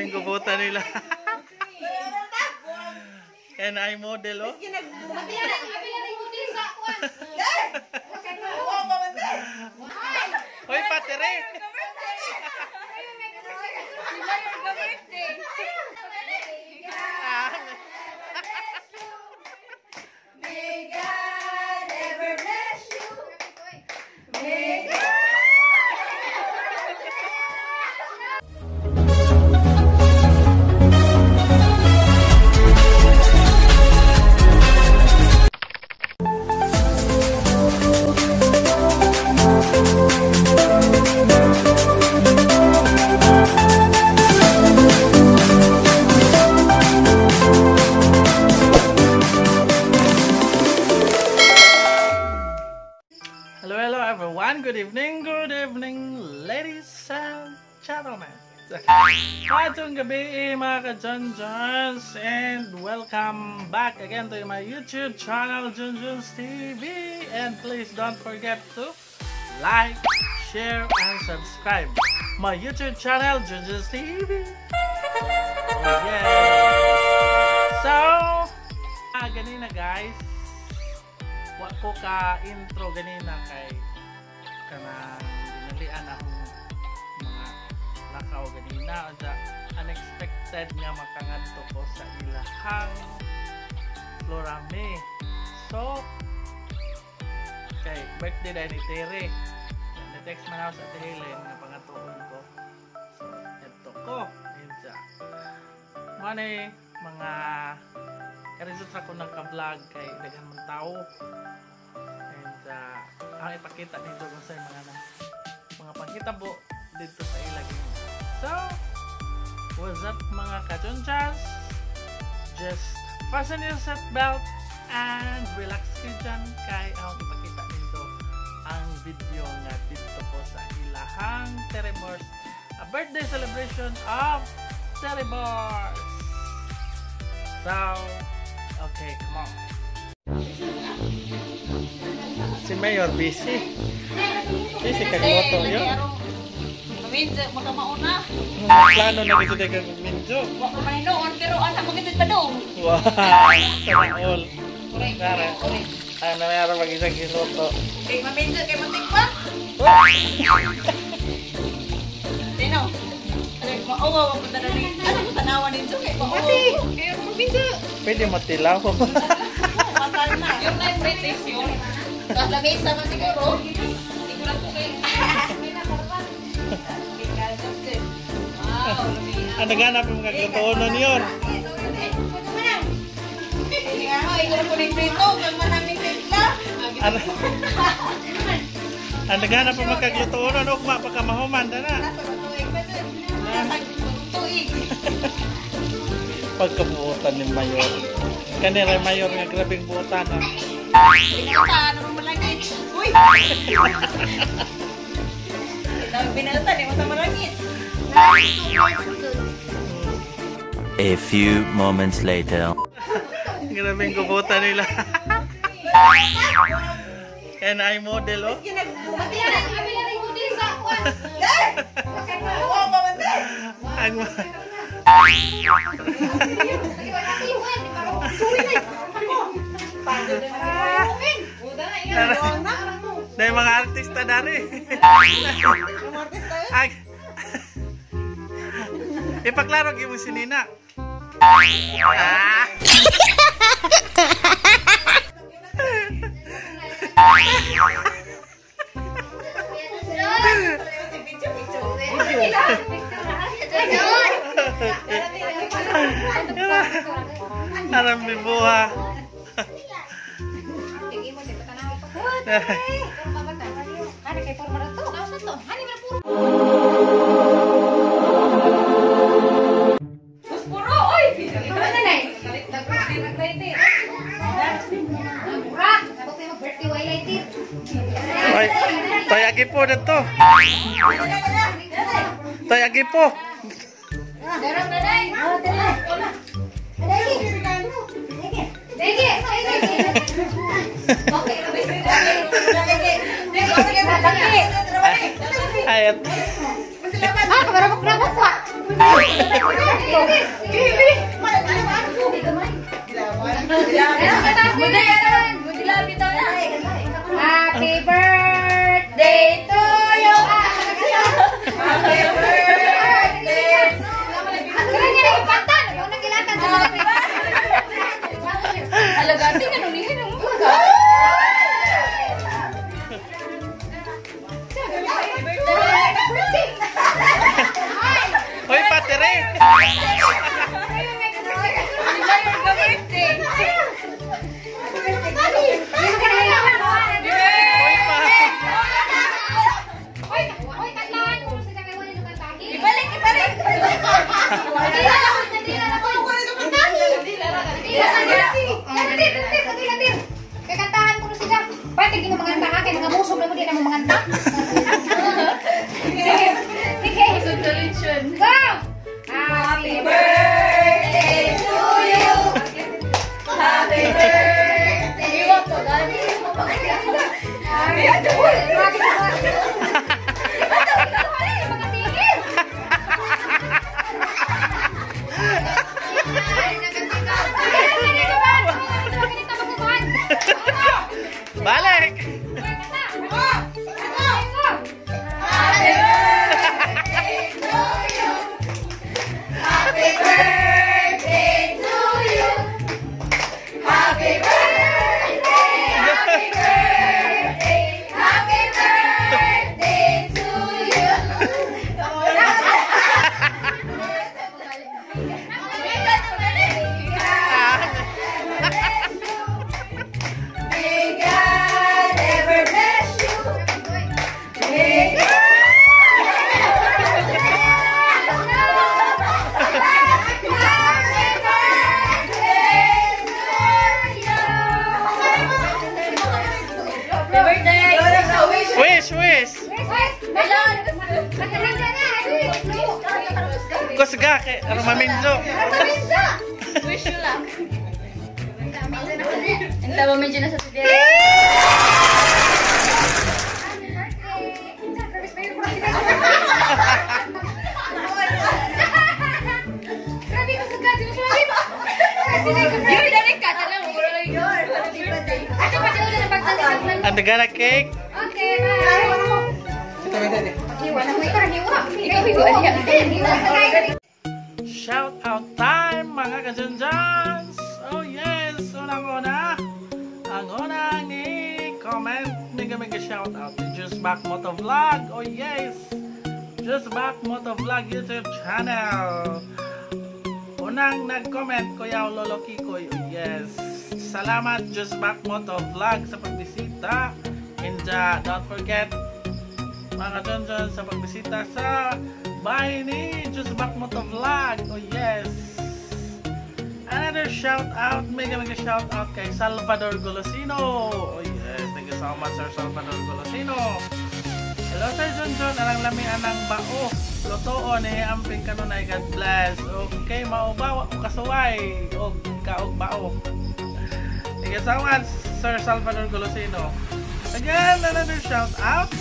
Grabeng kubutan nila. And I model, oh. Hoy, patere. May God ever bless you. May God. Hello, hello everyone. Good evening, ladies and gentlemen. Matong gabi mga ka-Junjuns, and welcome back again to my YouTube channel, Junjun's TV. And please don't forget to like, share, and subscribe my YouTube channel, Junjun's TV. Oh, yeah. So, ganina guys, wa ko ka intro ganina kay kanang dinalian akong mga lakaw ganina, unsa unexpected nga makangadto ko sa ilahang Florami. So kay birthday dahil ni Tere, ni-text man ako sa Ate Helen nga pangatuon ko. So adto ko unsa mane mga karisot ra ko nagka-vlog kay daghan man tao. And ang ipakita nito kung sa mga panghitabo dito sa ilagay. So, what's up mga ka-Junjuns? Just fasten your seatbelt and relax kayo dyan kay ang ipakita nito ang video nga dito ko sa ilahang Teribors, a birthday celebration of Teribors. So, okay, come on. Si Mayor busy. Busy kag loto yo. Minjo maka mauna. Plano na gid kag minjo. Wa ko man pero ana magitid pa dong. Wow. Sana all. Nara. Ano meron mag isang giluto. Kay maminjo kay muntik pa. Dino. Mauwa wa pud ni. Ano mo tanawa ninyo kay mauwa. Kay maminjo. Pwede matilaw. Matal na. Yung live rate yun. Sa lamesa man siguro. Hindi ko lang po kayo. Wow, ang naghanap yung mga glutuonon yun. Ang naghanap yung mga glutuonon, ugma pa ka mahuman, dana. Pagkabuotan ni Mayor. Kanila Mayor nga grabing buotan. Binalta, ano mo malangit? Uy! Binalta, di mo sa malangit. A few moments later. Grabing kubutan nila. And I model, oh. Ang dahil mga artista dari. Ipaklaro gyud mo si Nina. Ah. Aram bibuha. Toy agi po dito. Toy agi po. Ayat. Ah, kabarabok na basa. Happy birthday to you. Happy birthday. Alagati nga nunihin ang mga. Hoy, patere! Hoy, pa! Ibalik, ibalik! Kakantahan ko sila. Pwede hindi mo manganta ka, kaya mga musog na mo, di na mo manganta. Sige. Go! Happy birthday to you. Happy birthday! Happy birthday. Balik! Happy birthday to you. Happy birthday to you. Happy birthday, happy birthday, happy birthday to you. May God ever bless you. May God Happy birthday to you. Happy birthday! Wish, wish! Kusga kay Romaminjo. Wish you luck. Ang tama medyo nasa sige. You're direct ka. Tanang mo. Ang dagana cake. Okay, bye. Hiwa na mo, ikaw hiwa. Ikaw hiwa. Hiwa. Shout out time, mga kajanjans! Oh yes! Unang-una, ang unang i-comment, mega mega shout out ni Just Back Moto Vlog. Oh yes! Just Back Moto Vlog YouTube channel. Unang nag-comment, Kuya Lolo Kikoy. Oh yes! Salamat, Just Back Moto Vlog, sa pagbisita. And don't forget, mga kajanjan, sa pagbisita sa bahay ni Just Back Moto Vlog. Oh yes! Another shout out, mega mega shout out kay Salvador Golosino. Oh yes, thank you so much, Sir Salvador Golosino. Hello, Sir John John, anang lami anang bao. Lutoon eh, amping kanunay, God bless. Okay, maubaw o kasuway o kaog bao. Thank you so much, Sir Salvador Golosino. Again, another shout out.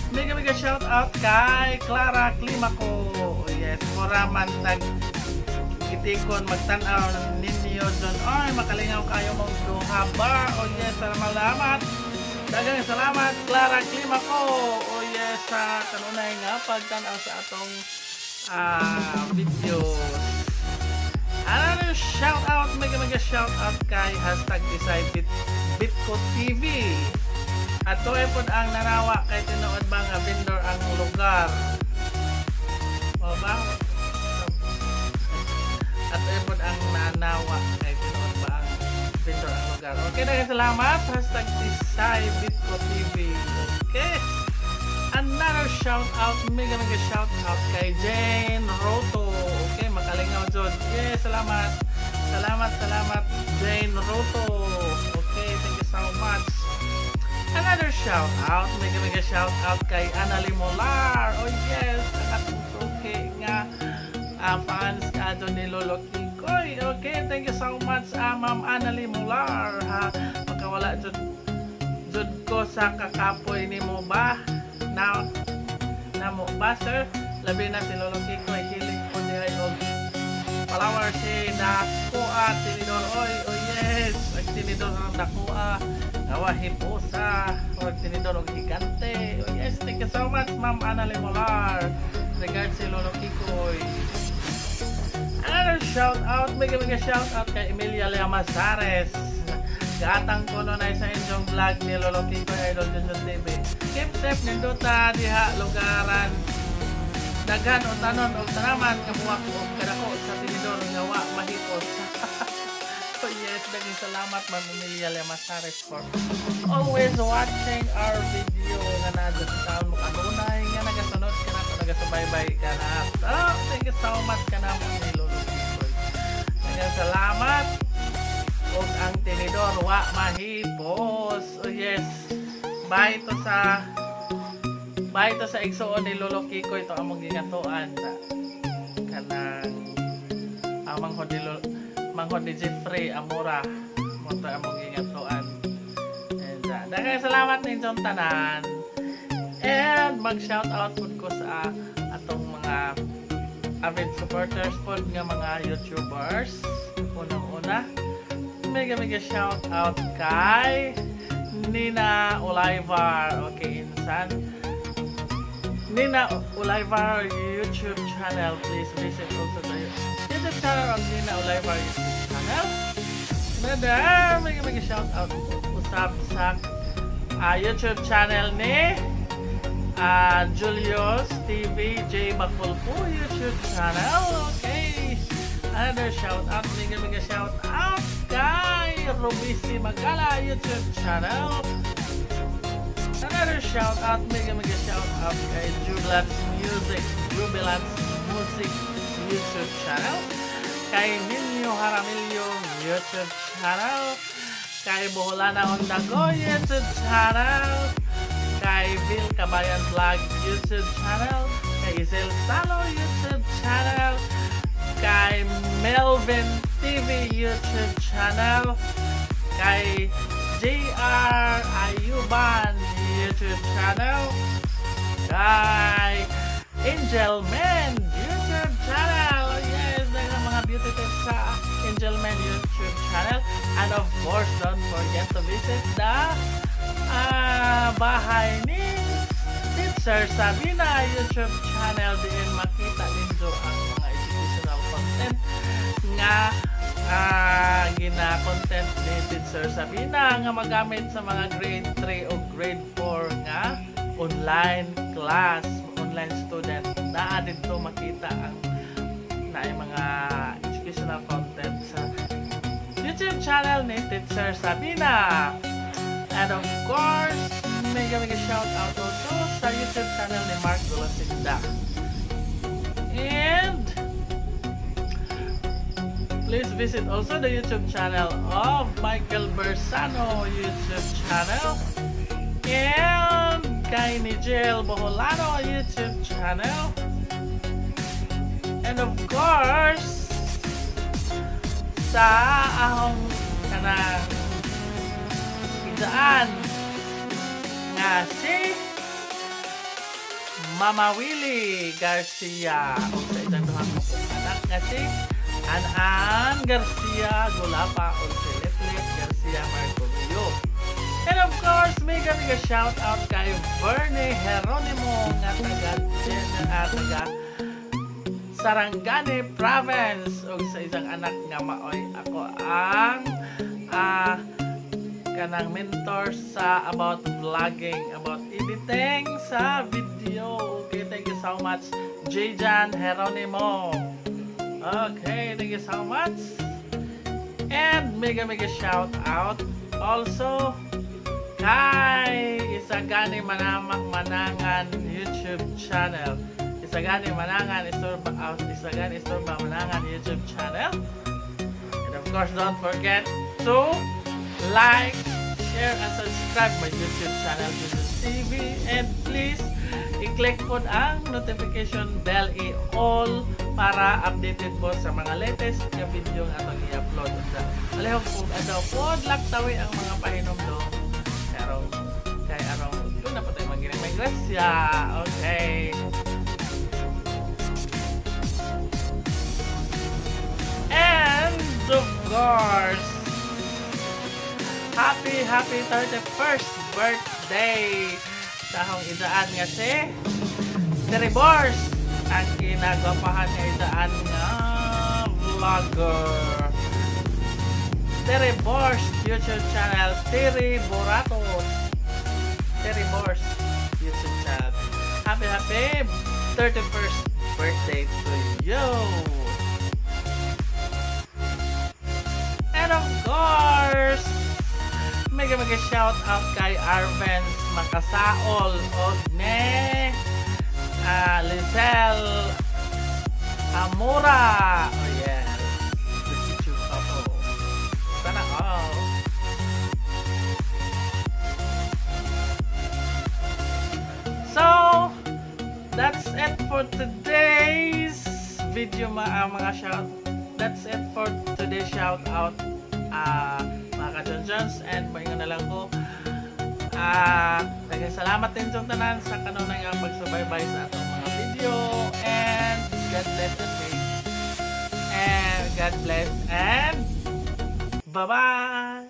Mega mega shout out kay Clara Climaco. Oh, yes, mura man tag itikon magtan-aw ninyo John. Ay, makalingaw kayo mong duha ba? Oh yes, salamat. Daghang salamat, Clara Climaco. Oh yes, sa kanunay nga pagtan-aw sa atong videos. Another shout out, mega mega shout out kay #DecideBitco TV. At to pod ang nanawa kay tinuod ba nga vendor ang lugar. O ba? At pod ang nanawa kay tinuod ba ang vendor ang lugar. Okay, daghang salamat #DecideBitco TV. Okay. Another shout out, mega mega shout out kay Jane Roto. Okay, makalingaw jud. Yes, salamat. Salamat, salamat, Jane Roto. Okay, thank you so much. Another shout out, mega mega shout out kay Annalie Molar. Oh yes, nakatusuki nga fans ka ni Lolo Kikoy. Okay, thank you so much, Ma'am Annalie Molar. Ha, makawala jud jud ko sa kakapoy nimo ba? Na namo ba, sir? Labi na si Lolo Kikoy hilig. Mercy, dako at tinidor. Oy, oh yes, ang tinidor ang dako ah. Nga hipusa, og tinidor og higante. Oh yes, thank you so much, Ma'am Ana Limolar. Regards si Lolo Kikoy. Another shout out, mega mega shout out kay Emilia Llamazares. Gatang ko no na sa inyong vlog ni Lolo Kikoy, Idol Junjun TV. Keep safe nindota diha lugaran. Daghan o tanon og tanaman kabuwak og kadako sa tinidor nga wa mahipos. Oh yes, daghang salamat, Ma'am Emilia Llamazares, for always watching our video nga naa sa taon mo kanunay nga nagasunod ka na, nagasubaybay ka na. Oh, thank you so much ka na mo ni Lolo Kikoy. Daghang salamat. Og ang tinidor wa mahipos. Oh yes. Bye to sa igsuon ni Lolo Kikoy to among gingatuan sa kanang ang manghod ni Jeffrey Amora mo to among gingatuan. And daghang salamat ninyong tanan. And mag shout out pud ko sa atong mga avid supporters pod nga mga YouTubers. Unang-una, mega mega shout out kay Nina Olivar. Okay, insan. Nina Olivar YouTube channel. Please visit also the YouTube channel of Nina Olivar YouTube channel. Mega mega mega shout out usab sa YouTube channel ni Julius TV J Bakulpo YouTube channel. Okay. Another shout out, mega mega shout out kay Rubisi Magala YouTube channel. Another shout out, mega mega shout out kay Jubilance Music YouTube channel. Kay Minyo Haramillo YouTube channel. Kay Boholana on the Go YouTube channel. Kay Bill Kabayan Vlog YouTube channel. Kay Isel Salo YouTube channel. Kay Melvin TV YouTube channel. Kay JR Ayuban YouTube channel. Kay Angel Man YouTube channel. Oh yes, dahil mga beauty tips sa Angel Man YouTube channel. And of course, don't forget to visit the bahay ni Teacher Sabina YouTube channel, diin makita ninyo ang mga educational content nga gina-content ni Teacher Sabina nga magamit sa mga grade 3 o grade 4 nga online class, online student. Naa didto makita ang naay mga educational content sa YouTube channel ni Teacher Sabina. And of course, mega mega shout out also sa YouTube channel ni Mark Golosinda. And please visit also the YouTube channel of Michael Bersano YouTube channel and kay Nigel Boholano YouTube channel. And of course, sa ahong kanang idaan nga si Mama Willie Garcia o sa isang duhang anak nga si An-An Garcia Gulapa o si Letlet Garcia Marcolio. And of course, mega mega shout out kay Bernie Geronimo nga taga Sarangani Province ug sa isang anak nga maoy ako ang kanang mentor sa about vlogging, about editing sa video. Okay, thank you so much, Jan Geronimo. Okay, thank you so much. And mega mega shout out also kay Isagani Manama Manangan YouTube channel. Isagani Manangan Istorba, Isagani Istorba Manangan YouTube channel. And of course, don't forget to like, share, and subscribe my YouTube channel, Jesus TV. And please, i-click po ang notification bell, i-all para updated mo sa mga latest nga video nga atong i-upload. Palihog po, ano po, laktawi ang mga pahinomdom. Pero, kay arong, doon na po tayo magiring may grasya. Okay. course, happy, happy 31st birthday sa akong idaan nga si Terry Bors, ang kinagwapahan nga idaan nga vlogger. Terry Bors YouTube channel, Terry Borato, Terry Bors YouTube channel. Happy, happy 31st birthday to you! And of course, mega mega shout out kay Arvens Makasaol Ogne, Lizelle Amora. Oh yes, the YouTube couple. Sana all. So, that's it for today's video, mga shout. That's it for today's shout out, mga ka-Jonjons, and maingon na lang ko. Daghang salamat din sa tanan sa kanunay nga pagsubaybay sa atong mga video, and God bless and peace. And God bless and bye-bye.